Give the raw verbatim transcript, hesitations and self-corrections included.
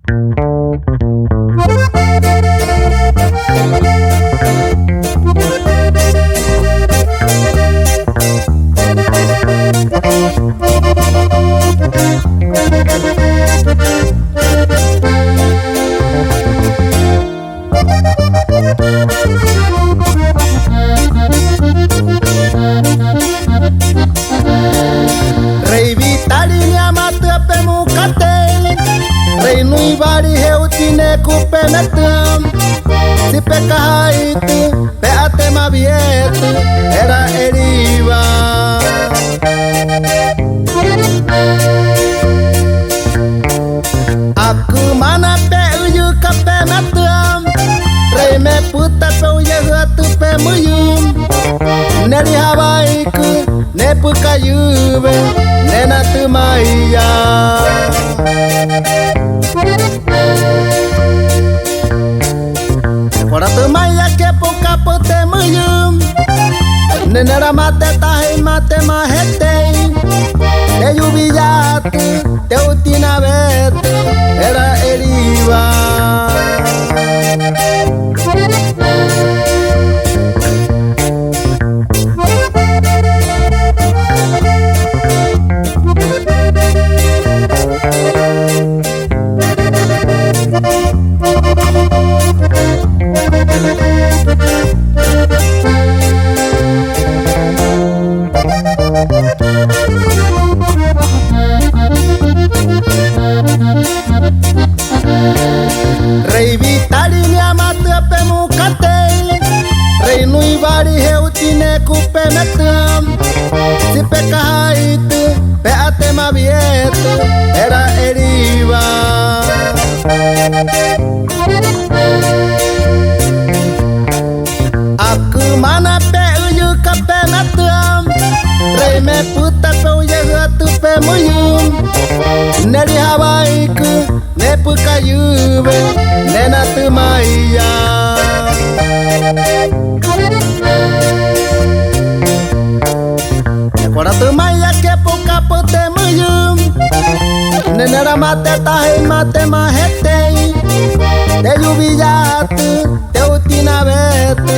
Rei Vitali, ni'imatɨa pemukatei. Rei Nuiwari, he'uti neku pemetɨa. Tsi pekahaitɨ, pe'atemawietɨ, era 'eriwa. Akɨmaana pe'uyuka pemetɨa, rei Mepüta pe'uyehɨatɨ pemɨyɨ, neri hawaikɨ, nepɨkayɨwe, nenatɨmaiya. Nekoratɨmaiya ke pukapɨ temɨyɨ, neneramate tahi mate mahetei, teyuwiyatɨ, te'utinawetɨ, era 'eriwa. Rei Vitali, ni'imatɨa pemukatei. Rei Nuiwari, he'uti neku pemetɨa. Tsi pekahaitɨ, pe'atemawietɨ, era 'eriwa. Akɨmaana pe'uyuka pemetɨa, rei Mepüta pe'uyehɨatɨ pemɨyɨ, neri hawaikɨ, nepɨkayɨwe, nenatɨmaiya. Nekoratɨmaiya ke pukapɨ temɨyɨ, neneramate tahi mate mahetei, teyuwiyatɨ, te'utinawetɨ,